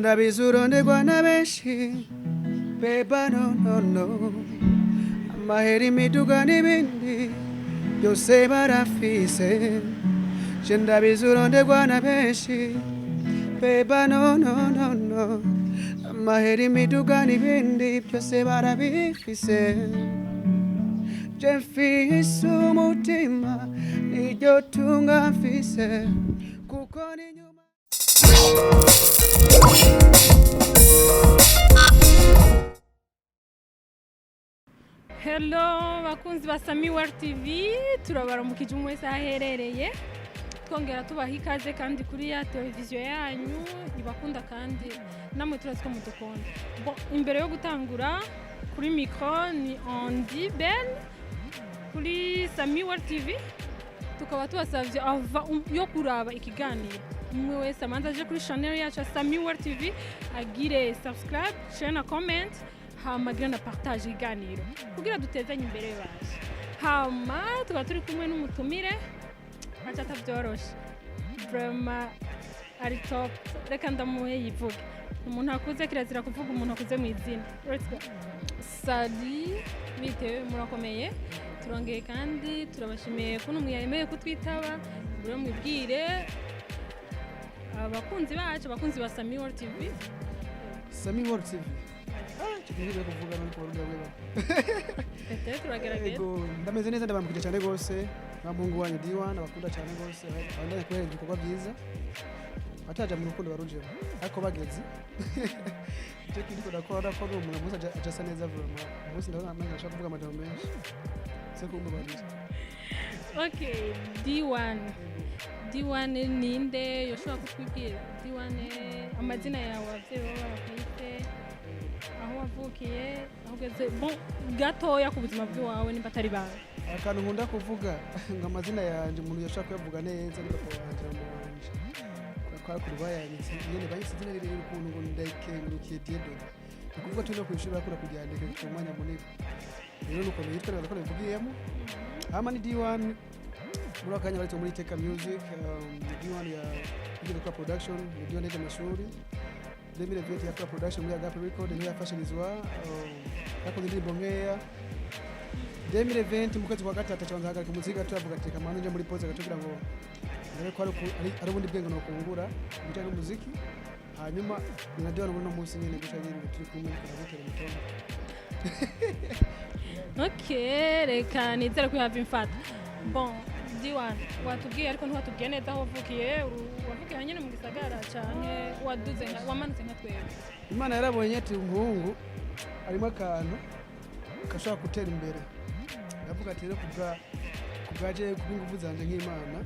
Ndabizi uronderwa na benshi, beba, no no no, amahera, imiduga n'ibindi byose barafise. Je ndabizi uronderwa na benshi, beba, no no no no, amahera, imiduga n'ibindi byose barabifise. Je mfise umutima, niryo tunga mfise, kuko ni nyuma. Hello bakunzi ba Sami World TV, turabaramukije umwe wese aho aherereye, twongera tubaha ikaze kandi kuri ya televiziyo yanyu ibakunda, kandi namwe turazi ko mudukunda. Bon, imbere yo gutangura, kuri micro ni Andy Ben kuri Sami World TV. Tukaba tubasabye ava yo kuraba ikiganiro, umwe wese amanza aje kuri channel yacu ya Sami World TV, agire subscribe, share na comment, hama agire na partage ikiganiro kugira dutezanye imbere baje. Hama tukaba turi kumwe n'umutumire aca atabyoroshe, vraiment ari top. Reka ndamuhe yivuge. Umuntu akuze, kirazira kuvuga umuntu akuze mu izina. Let's go. Sali, bitewe murakomeye? Turongeye kandi turabashimiye kuntu mwemeye kutwitaba. Buri mwibwire abakunzi bacu, abakunzi ba Sami World TV. Sami World TV. Ah, icyo kintu kuvuga no ku Barundi bamwe. Pete turagerageza. Ego, ndameze neza, ndabamukije cyane gose. Wa muhungu wanyu Diwa, ndabakunda cyane gose. Abandanya kuhereza ibikorwa byiza. Bataja mu rukundo barujemo, ariko bageze icyo kintu ndakora ko umuntu umunsi aja asa neza vraiment. Umunsi ndabona amenya ashaka kuvuga amajambo menshi se kumbabarira. Okay, D1, D1 ninde? Yoshobora kutwibwira D1, amazina yawe abavyeyi baba barakwise, aho wavukiye, aho ugeze, bon, gatoya ku buzima bw'iwawe nimba atari bawe. Akantu nkunda kuvuga ngo amazina yanjye umuntu yashobora kuyavuga neza ni papa wanje na mama wanje, kwa kuri bayanyitse nyene, bayise izina rirerire ukuntu ngo Ndayikengurukiye Dieudonné. Ni ukuvuga turi no kw'ishuri bakunda kuryandika bifite umwanya munini. Rero nukuntu yitwa, nibaza ko nabivugiyemo. Hama ni D1, muri aka kanya baritse muri Teka Music. Ni D1 ya igeze gukora production, ni D1 yize amashuri 2020, yakora production muri Agape Record, niyo yafashirizwa. Yakoze indirimbo nkeya 2020 mu kwezi kwa gatatu, acabanza ahagarika umuziki gato, avuga ati reka manze nje muri pause gato kugira ngo ndebe ko ari ubundi bwenge nokungura mu bijanye n'umuziki. Hanyuma ni na D1 muri uno munsi nyene guca nyene turi kumwe turagutera umutomo. Okay, reka nizere ko yava imfata. Bon, D1, watubwiye ariko ntiwatubwiye neza aho wavukiye. Wavukiye hanyine mu gisagara canke waduze wamanutse nka twebwe? Imana yarabonye ati umuhungu harimo akantu gashobora gutera imbere. Ndavuga ati rero kubwaje kubw'ingufu zanje nk'Imana,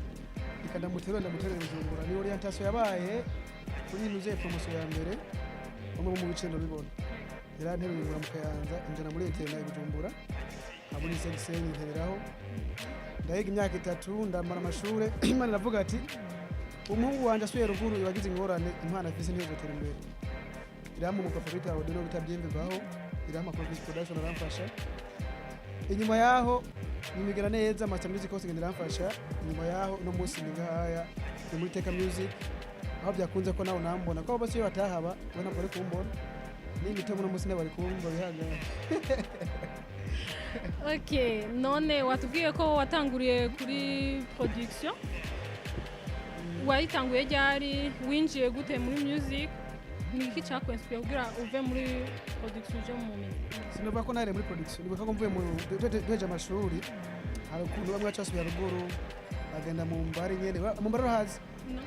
reka ndamuterura, ndamuterera Bujumbura. Ni orientation yabaye kuri nuze promotion ya mbere, bamwe bo mu bice ndabibona. Yaranteruye ngura mu Kayanza, injana muri internat i Bujumbura, haburi Gisenyi, ntereraho, ndahiga imyaka 3, ndamara amashure. Imana iravuga ati umuhungu wanje asuye ruguru yagize ingorane, impano afise niyo gutera imbere. Irampa umupapa bita Odino bita Byembebaho, irampa Provis Production, aramfasha. Inyuma yaho nimigera neza, Master Music hose ngenda iramfasha. Inyuma yaho no munsi ni ngahaya, ni muri Teka Music, aho byakunze ko nawe nambona ko bose iyo batahaba we ntabwo bari kumbona n'imitomo no munsi ntabwo bari kumva bihangana. Okay, none watubwiye ko watanguriye kuri production, wayitanguye ryari? Winjiye gute muri music? Ni iki cyakwinspiye kugira uve muri production uje mu muziki? Sinovuga ko nahereye muri production. Nibuka ko mvuye mu duheje amashuri, hari ukuntu bamwe baca basubira ruguru, bagenda mu mbari nyene. Mu mbari urahazi? No.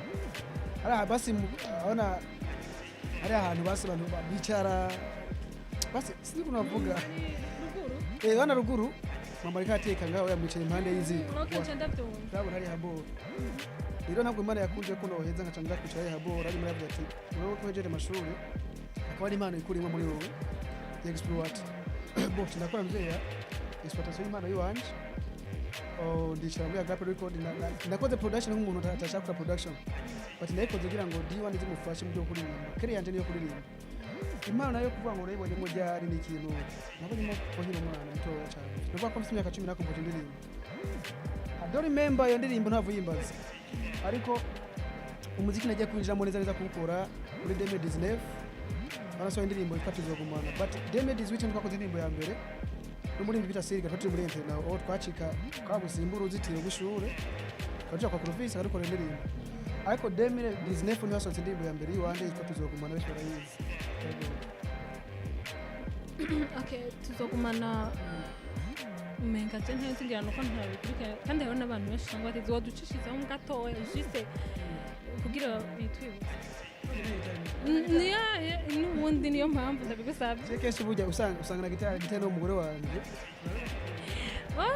Hari aha basi abona hari ahantu basi abantu bicara basi, sinzi ukuntu bavuga. Ari ruguru? Eh, bana ruguru, mama ariko arateka ngaho, yamwicaye impande y'iziko. Okay, nca ndabyumva. Urabona hari haboro. Rero ntabwo Imana yakunze ko noheza nkaca nja kwicara hari haboro, arimo aravuga ati wowe ko wejeje amashuri akaba ari impano ikurimo muri wowe ya exploit. Bon, ndakora mvyeya exploitation y'impano yiwanje. Oh, ndicara muri Agape Record, nakoze production nk'umuntu atashaka gukora production, but nayikoze kugira ngo D1 zimufashe mu byo kuririmba. Kere yanje niyo kuririmba. Impano nayo kuvuga ngo urayibonyemo ryari, ni ikintu nabonyemo ko nkiri umwana mutoya cyane. Nuvuga ko mfite imyaka 10 nakompoje indirimbo. I don't remember iyo ndirimbo, ntabwo yimbaza, ariko umuziki nagiye kwinjiramo neza neza kuwukora. Muri 2019 barasohoye indirimbo yitwa Tuzogumana, but 2018 twakoze indirimbo ya mbere n'umuririmbyi bita Siriga. Twari turi muri internat, aho twacika twabusimba uruzitiro rw'ishure, twaja kwa Clovis akadukora indirimbo. Ariko 2019 niho hasohotse indirimbo ya mbere y'iwanje yitwa Tuzogumana, benshi barayizi. Yego. Okay, Tuzogumana umenga je ntayo nuko ntabikurikirana, kandi hariho n'abantu benshi usanga bateze. Waducishizaho gatoya juste kugira bitwibutse. Niyo n'ubundi niyo mpamvu ndabigusabye. Je kenshi burya usanga na gitari n'umugore wanje.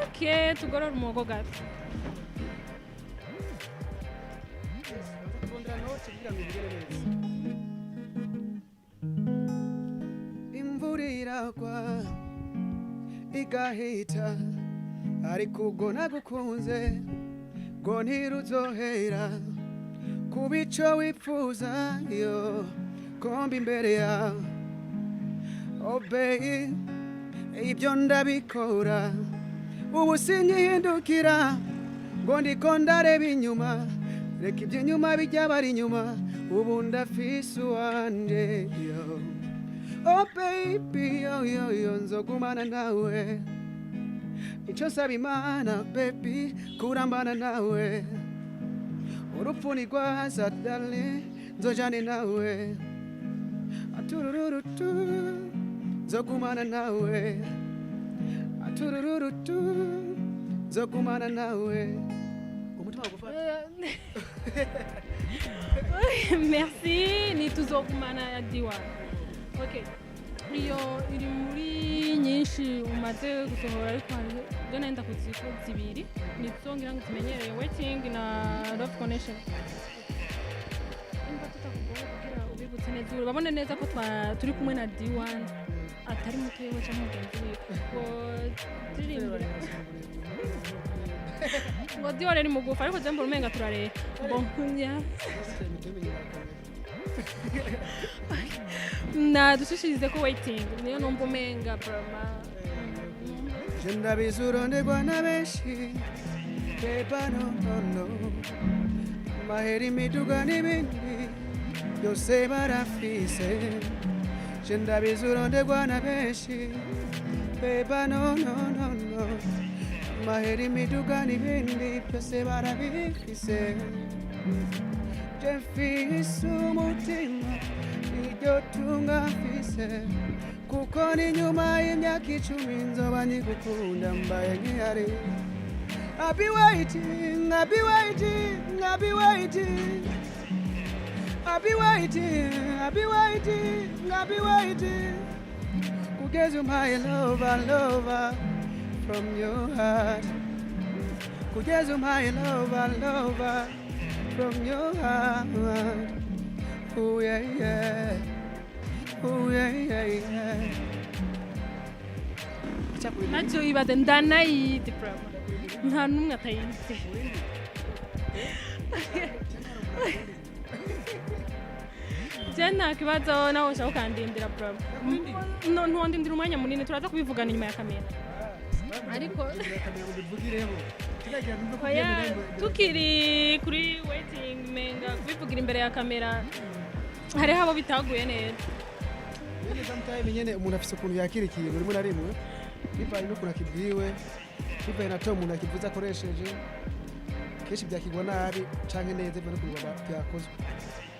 Okay, tugorora umuhogo gato. Yes, banza kurondera note kugira ngo bigere neza. Imvura iragwa igahita, ariko ubwo nagukunze ngo ntiruzohera kuba ico wifuza yo komba imbere yawe. Oh babe, ibyo ndabikora ubu sinkihindukira ngo ndiko ndareba inyuma. Reka ibyo inyuma bijya bari inyuma, ubu ndafise uwanje yo. Oh baby, yo yo yo, nzogumana nawe. Icyo nsaba Imana, baby, kurambana nawe. Urupfu ntirwaza, darling, nzojane nawe. Aturururutu, nzogumana nawe. Aturururutu, nzogumana nawe. Umutima wagufata. Merci. Ni Tuzogumana ya D1. Okay, iyo iri muri nyinshi umaze gusohora, ariko hari ibyo nenda kuziko zibiri nizo ngira ngo zimenyereye, Waiting na Love Connection. Nimba tutakugoye, kugira ubibutse neza, urabona neza ko turi kumwe na D1 atari muto yewe cyangwa mugenzi wiwe ngo turirimbire ngo D1 ni mugufi, ariko je mbona umenga turareha bon yeah. Nadushishirize ko Waiting niyo numva umenga broma. Je ndabizi uronderwa na benshi beba, no no no, amahera, imiduga n'ibindi byose barafise. Je ndabizi uronderwa na benshi beba, no no no no, amahera, imiduga n'ibindi byose barabifise. Je mfise umutima, iryo tunga mfise, kuko ni nyuma y'imyaka 10 nzoba nkigukunda mbaye nkihari. I'll be waiting, I'll be waiting, I'll be waiting. I'll be waiting, I'll be waiting, I'll be waiting. Kugeza umpaye lover, lover from your heart. Kugeza umpaye lover, lover from your heart. Oh yeah. Oh yeah. Ntacyo ibaze, ndanayizi broma, nta n'umwe atayizi. Je nta kibazo, nawe ushaka ukandindira broma. No, ntiwandindira umwanya munini, turaza kubivugana inyuma ya kamera. Ariko oya, tukiri kuri Waiting, menga kubivugira imbere ya kamera hariho abo bitaguye neza. Nyene sometimes nyene umuntu afise ukuntu yakira ikintu rimwe na rimwe bivanye n'ukuntu akibwiwe, bivanye na to umuntu akivuze akoresheje. Kenshi byakigwa nabi canke neza bivanye n'ukuntu byakozwe.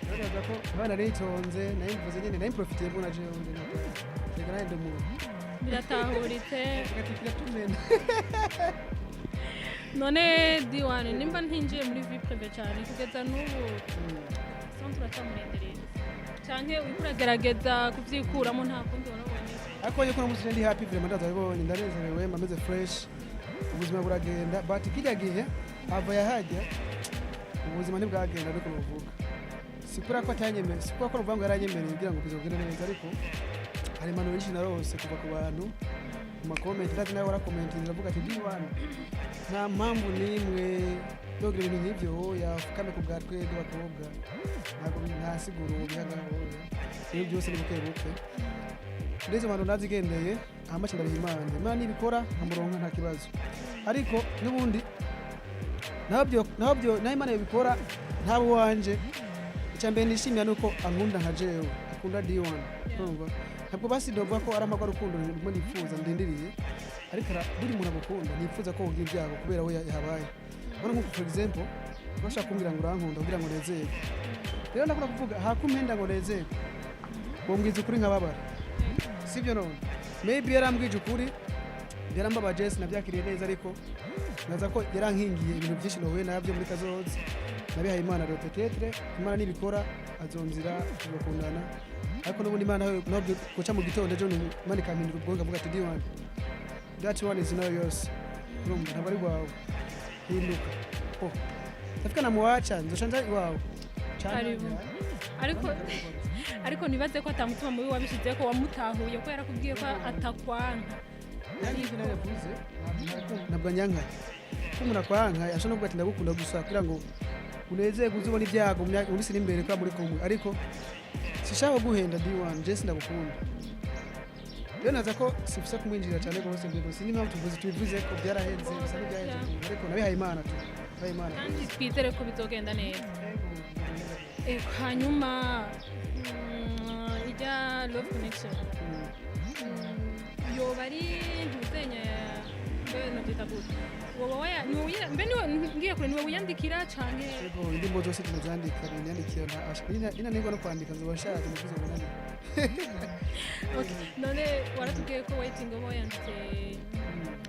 Rero nibaza ko abana nitonze nayimvuze nyene nayimprofitiye mbona jewe reka nawe ndi umuntu. Biratahuritse. Ati kiratumena. None D1, nimba ntinjiye muri vie privée cyane, kugeza n'ubu centre uracyamurindiriye canke uriko uragerageza kuvyikuramo? Nta kundi warabonye ko Ariko yuko uno munsi ndi happy vraiment, ndazabibonye, ndanezerewe, mameze fresh, ubuzima buragenda. But kirya gihe ava yahajya ubuzima ntibwagenda, ariko nuvuga si kubera ko atanyemeye, si kubera ko nuvuga ngo yaranyemereye kugira ngo bizogende neza, ariko hari impanuro nyinshi narose kuva ku bantu mu ma comments. Ndazi nawe warakomentinze, ndavuga ati D1 nta mpamvu n'imwe yogira ibintu nk'ibyo, yafukame ku bwa twebwe abakobwa, ntabwo nta siguro bihagarara, ibintu byose ni buke buke. Ndetse abantu ndazigendeye ahamace, ndabiha Imana. Imana nibikora nkamuronka nta kibazo, ariko n'ubundi ntabyo naho Imana yabikora ntabo wanje. Icya mbere nishimira nuko ankunda nka jewe, akunda D1. Urumva, ntabwo basi novuga ko ari amagwa rukundo ndimo nifuza ndindiriye, ariko buri muntu agukunda nifuza ko ugira ibyago kubera we yahabaye. Ubona nkuko, for example, urashaka kumbwira ngo urankunda kugira ngo nezerwe. Rero ndakunda kuvuga hakumpenda ngo nezerwe, wombwiza ukuri nkababara, sibyo? None maybe yarambwije ukuri, yarambabaje, sinabyakiriye neza, ariko naza ko yarankingiye ibintu byinshi nahuye nabyo muri kazoza. Nabihaye Imana rero, peut-être Imana nibikora azonzira tugakundana, ariko n'ubundi Imana naho guca mu gitondo ejo Imana ikampindura ubwonko, avuga ati: "D1, that one is not yours." Urumva, ntabwo ari rwawe, hinduka. Oh, ndafika namuwacha, nzoca nza iwawe. Karibu. Ariko nibaze ko atamutima mubi wabishyize ko wamutahuye, ko yarakubwiye ko atakwanka. Nanjye naravuze, ntabwo anyankaye. Ko umuntu akwanka ashobora no kuvuga ati: "Ndagukunda gusa kugira ngo unezerwe, uze ubone ibyago mu minsi iri imbere kuba muri kumwe." Ariko sishaka guhenda D1, je sindagukunda. Rero naza ko sifisa kumwinjirira cyane rwose, mbego sinzi impamvu tuvuze tubivuze ko byaraheze, bisa n'ibyaheze, ariko nabihaye Imana tu, nabihaye Imana. Kandi twizere ko bizogenda neza. Hanyuma ijya Love Connection, yoba ari ntuzenya, mbe nabyita gute? Woba waya mbe niwe ngiye kure, niwe wiyandikira canke? Yego, indirimbo zose tunazandika, niyandikira. Ninanirwa no kwandika nzoba nshaje, nifuza ngo nandike. Okay. None waratubwiye ko Waiting uba wayanditse,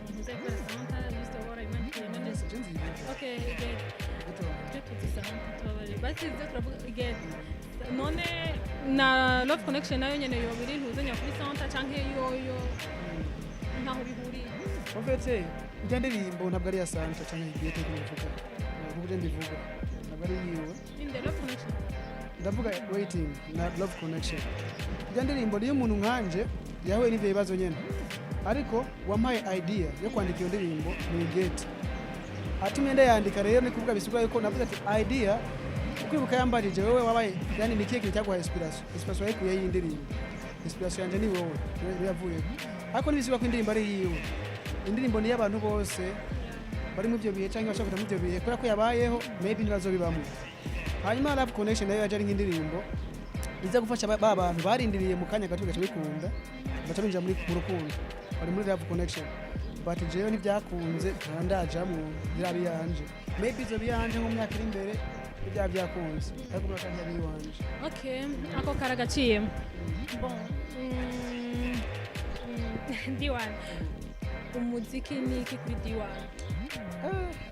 ntuze kubera Santa juste warayimandikiye none? Byose je nziga. Okay, get. Gato. Twe tuzi Santa, tubabarire basi, ibyo turavuga get. None na Love Connection nayo nyene yoba iri ntuzenya kuri Santa, canke yoyo ntaho bihuriye? En fait, ijya ndirimbo ntabwo ari iya Santa canke Igete ko bivuga. Nkuko je mbivuga, ntabwo ari yiwe. Inde, Love Connection? Ndavuga Waiting na Love Connection. Ijya ndirimbo niyo umuntu nkanje yahuye n'ivyo bibazo nyene, ariko wampaye idea yo kwandika iyo ndirimbo ni Igete atumye ndayandika. Rero ni kuvuga bisigura yuko navuze ati idea ukwibuka yambajije: "Wewe wabaye, yani ni ikihe kintu cyaguhaye inspiration?" Inspiration yayikuye y'indirimbo, inspiration yanje ni wowe niyo yavuyeko, ariko ntibisigura ko indirimbo ari yiwe. Indirimbo ni iy'abantu bose bari mu ibyo bihe cyangwa bashaka kuja mu ibyo bihe, kubera ko yabayeho, maybe ntibazobibamwo. Hanyuma Love Connection nayo yaje ari nk'indirimbo iza gufasha ba bantu barindiriye mu kanya gato bigaca bikunda, baca binjira muri mu rukundo, bari muri love connection. But jewe ntibyakunze, ntandajamwo, biraba iyanje. Maybe izo biyanje nko mu myaka iri imbere ibyaba byakunze, ariko muri akanya iwanje. Okay, ako karagaciyemo. Bon, D1, umuziki ni iki kuri D1?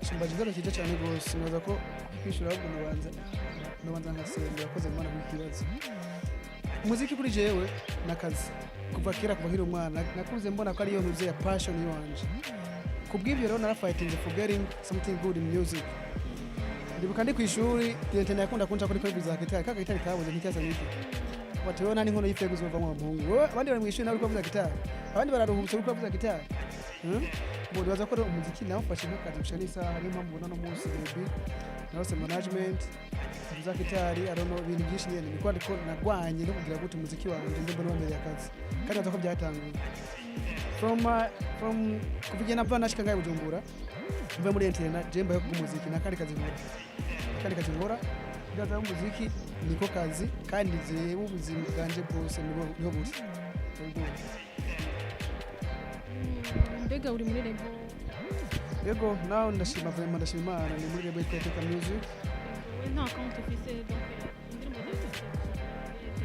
Shumbaje ikibazo cyiza cyane rwose. Nibaza ko kwishyura ahubwo nobanza nkasenga. Yakoze Imana kuri kibazo. Umuziki kuri jewe nakazi kuva kera, kuva nkiri umwana nakuze mbona ko ariyo ntuze ya passion yiwanje. Kubw'ibyo rero narafightinze for getting something good in music. Ndibuka ndi ku ishuri, directeur yakunda kunca kuri kuri za gitari, kaka gitari kabuze nticyasa niki, bati: "Wewe nta n'inkono y'ifego uzovamwo wa muhungu wewe. Abandi bari mu ishuri, nawe uriko uravuza gitari, abandi bararuhutse, uriko uravuza gitari." Bo nibaza ko rero umuziki nawufashe nk'akazi gushika n'isaha. Niyo mpamvu ubona no munsi baby narose management, mvuza gitari, I don't know, ibintu byinshi nyene niko, ariko nagwanye no kugira gute umuziki wanje nze mbona wambereye akazi. Kandi nibaza ko byatanguye from kuva igihe nava nashika ngahe Bujumbura, mvuye muri internat. Je mbayeho kubw'umuziki, nta kandi kazi nkora, nta kandi kazi nkora. Ndibaza ko umuziki niko kazi, kandi nizeye ubuzima bwanje bwose niho buri. Yego. Mbega uri muri label? Yego, nawe ndashima vraiment, ndashima Imana, ni muri label yitwa Iteka Music. We nta compte ufise, donc indirimbo zawe zose Iteka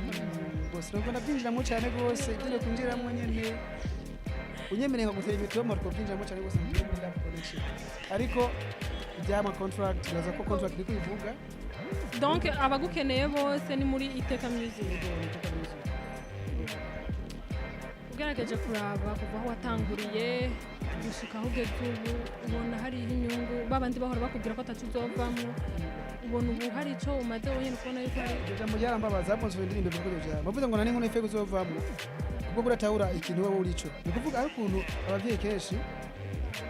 Music? Bose nubwo ndabyinjiramo cyane rwose, ibyo kwinjiramo nyene unyemereye nkagutera imitoma, twobyinjiramo cyane rwose ngiye muri Love Connection, ariko iby'ama contract, uraza ko contract niko ivuga. Donc abagukeneye bose ni muri Iteka Music? Yego, ni Iteka Music. Ugerageje kuraba kuva aho watanguriye gushika aho ugeze ubu, ubona hariho inyungu? Babandi bahora bakubwira ko ataco uzovamwo, ubona ubu hari ico umaze wenyene kubona yuko hari? Iryo jambo ryarambabaza. Haponse indirimbo ivuga iryo jambo, bavuze ngo nta n'inkono y'ife uzovamwo kubwo kuratahura ikintu wowe urico. Ni ukuvuga ari ukuntu abavyeyi kenshi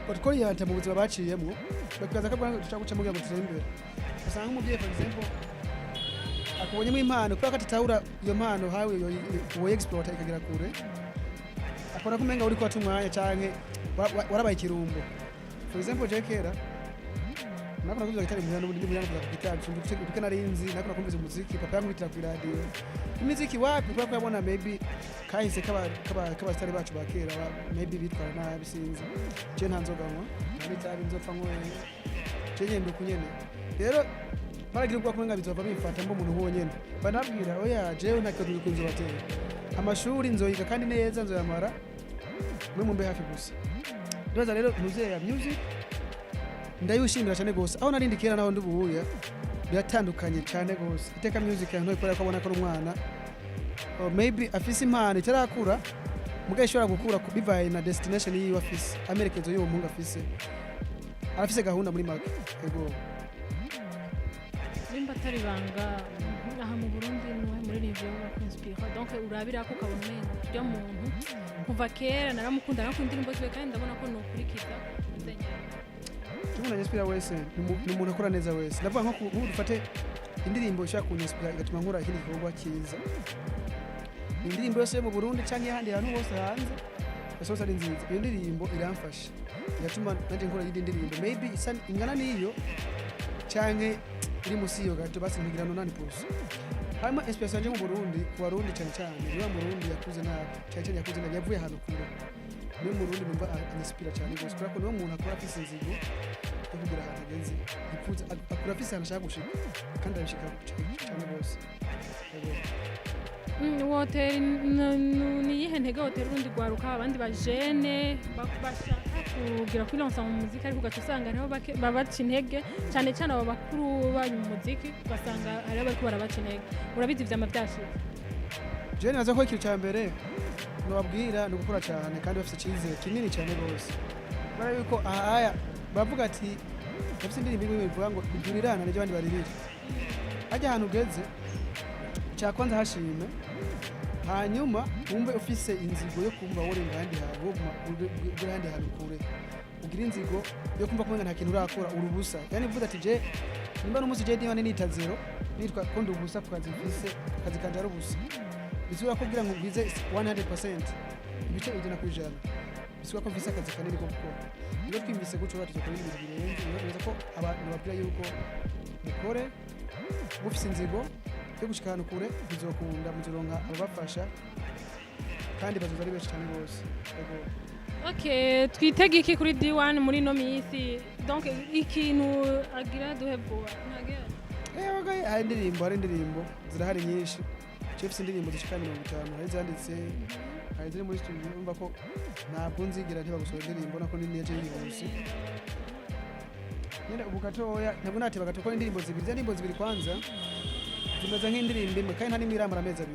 batworiyanta mu buzima baciyemwo, bakibaza ko bwa dushaka gucamo kugira ngo dutere imbere. Usanga nk'umuvyeyi, for example, akubonyemo impano, kubera ko atatahura iyo mpano hawe uwo exploit ikagera kure, akabona ko umenga uriko wata umwanya canke warabaye ikirumbo. For example, je kera Nakunda kuvuza gitari muhira, n'ubundi ndi muhira nakuza gitari, nsumva uduke narinzi. Nakunda kumviza umuziki, papa yankubitira ku radio imiziki. Wapi, kubera ko yabona maybe kahise k'abasitari bacu ba kera, maybe bitwara nabi, sinzi. Je nta nzoga nywa, nta n'itabi nzopfa nyweye, je ngenda uku nyene. Rero baragira ubwoba kumenga bizova bimfata mba umuntu nk'uwo nyene. Banabwira oya, jewe nta kibazo nzobatera, amashuri nzoyiga kandi neza nzoyamara, mwe mumbe hafi gusa. Ndibaza rero ntuzeya music ndayushimira cyane gose. Aho narindi kera naho ndubuya biratandukanye cyane gose. Iteka Music yantoye kubera ko abona ko ari umwana, or maybe afise impano itarakura, mugabo ishobora gukura bivaye na destination yiwe afise, amerekezo y'uwo muhungu afise, arafise gahunda muri make, ego. Nimba atari ibanga, aha mu Burundi nuhe muririmbyi wo kwinspira? Donc urabira ko ukabona umengo ujya muntu kuva kera naramukunda, narakunda indirimbo ziwe kandi ndabona ko nokurikiza nzenyene. Umuntu anyinspira wese ni umuntu akora neza wese. Ndavuga nko nk'ubu dufate indirimbo ishobora kunyinspira igatuma nkora ikindi gikorwa cyiza, ni indirimbo yose yo mu Burundi cyangwa ahandi hantu hose hanze yasohotse ari nziza. Iyo ndirimbo iramfasha, igatuma nanjye nkora iyindi ndirimbo maybe isa ingana n'iyo canke iri musi y'iyo gato, basi nkigira nonani pusi. Hanyuma inspiration yanje mu Burundi, ku Barundi cyane cyane, niwe Murundi yakuze nabi cyane cyane, yakuze nabi, yavuye ahantu kure, niwe Murundi numva anyinspira cyane gose, kubera ko niwe muntu akora afise inzigo yo kugira ahantu ageze yipfuza, akura afise ahantu ashaka gushika kandi arabishika cyane gose. Yego. Wotera ni iyihe ntege wotera urundi rwaruka, abandi bajene bashaka kugira kwilansa mu muziki, ariko ugaca usanga hariho bake babaca intege, cyane cyane abo bakuru banyu mu muziki, ugasanga hariho bariko barabaca intege? Urabizi vyama vyashitse. Jewe nibaza ko ikintu cya mbere nobabwira ni ugukora cyane kandi bafite icyizere kinini cyane rwose, kubera yuko ahaya bavuga ati bafite indirimbo imwe bivuga ngo ibyurirana nibyo abandi baririra. Hajya ahantu ugeze cya kwanza hashime, hanyuma wumve ufise inzigo yo kumva worenga ahandi hantu, woguma ugera ahandi hantu kure, ugira inzigo yo kumva ko umenga nta kintu urakora, uri ubusa. Yani uvuga ati je nimba n'umunsi je niba nita zero, nitwa ko ndi ubusa ku kazi mfise, akazi kanje ari ubusa, bisigura ko kugira ngo ngwize 100%, 100%, bisigura ko mfise akazi kanini ko gukora. Iyo twimvise gutyo tuzokora ibintu birenze. Nibaza ko abantu babwira yuko mukore mufise inzigo yo gushika ahantu kure, bizokunda, muzoronka ababafasha kandi bazoza ari benshi cyane rwose. Yego. Okay, twitege iki kuri D1 muri ino minsi? Donc ikintu agira duhe vuba ntagira. Eh, hari indirimbo zirahari nyinshi. Jewe mfise indirimbo zishika 50, hari izanditse, hari iziri muri studio. Urumva ko ntabwo nzigera ntiba gusohora indirimbo, nako nini yaje yihuse nyene. Ubu gatoya ntabwo nateba gato, ko indirimbo zibiri, za ndirimbo zibiri kwanza zimeze nk'indirimbo imwe, kandi nta n'imwe iramara amezi 2.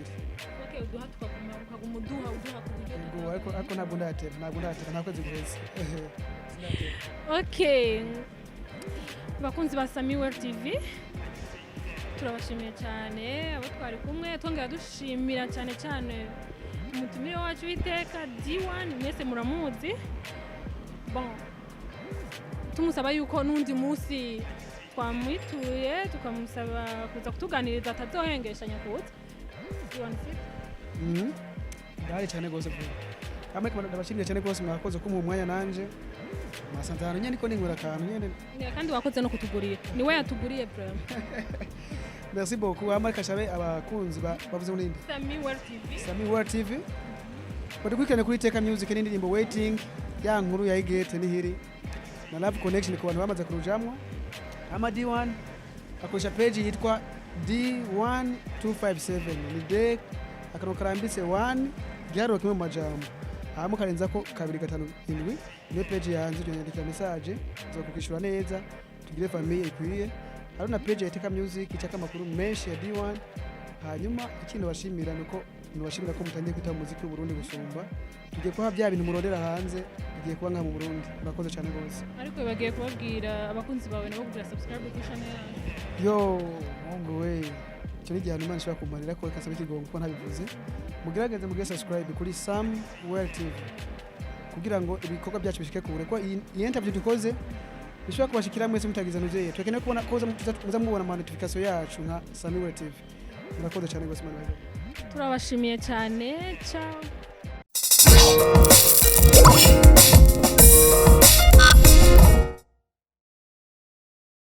Okay, uduha tukaguma, ukaguma uduha uduha ku buryo Yego, ariko ntabwo ndateba, nta kwezi guheze. Sindateba. Okay, bakunzi ba Samiwell TV, turabashimiye cyane abo twari kumwe, twongera dushimira cyane cyane umutumire wacu w'iteka D1, mwese muramuzi. Bon, tumusaba yuko n'undi munsi twamwituye tukamusaba kuza kutuganiriza atazohengeshanya kuza. D1 sibyo? Mhm. Ndahari cyane rwose vuba. Hamwe ndabashimiye cyane rwose, mwakoze kumuha umwanya nanje. Mwasanze ahantu nyene niko ninywera akantu nyene. Yeah, kandi wakoze no kutugurira, niwe yatuguriye vraiment. Merci beaucoup. Hamwe kashabe abakunzi bavuze ngo ninde? Samiwell TV. Sami World TV. Badukurikirane kuri Teka Music n'indirimbo Waiting, ya nkuru ya Igete nihiri na Love Connection ku bantu bamaze kurujamwo. Ama D1 akoresha page yitwa D1257, ni D akarongo karambitse 1 igiharuro kimwe mu majambo, hama ukarenza ko 257, niyo page yanze. Ujya nyandikira message nzokukishura neza, tugire famille ikwiye. Hari na page ya Teka Music icaka amakuru menshi ya D1. Hanyuma ikindi bashimira nuko nubashimira ko mutangiye kwitaba umuziki w'u Burundi gusumba. Tugiye kuba bya bintu murondera hanze bigiye kuba nka mu Burundi. Murakoze cyane rwose. Ariko bagiye kubabwira abakunzi bawe nabo kugira subscribe kuri channel yacu. Yo mungu we, icyo ni igihano Imana ishobora kumarira ko ikasaba ikigongo kuko ntabivuze. Mugerageze mugire subscribe kuri Sam Well TV kugira ngo ibikorwa byacu bishike kure, ko iyi interview dukoze bishobora kubashikira mwese mutagize nuzeye. Tukeneye kubona ko muza mubona ama notification yacu nka Sami Well TV. Murakoze cyane rwose, Imana ibahe. Turabashimiye cyane, ciao.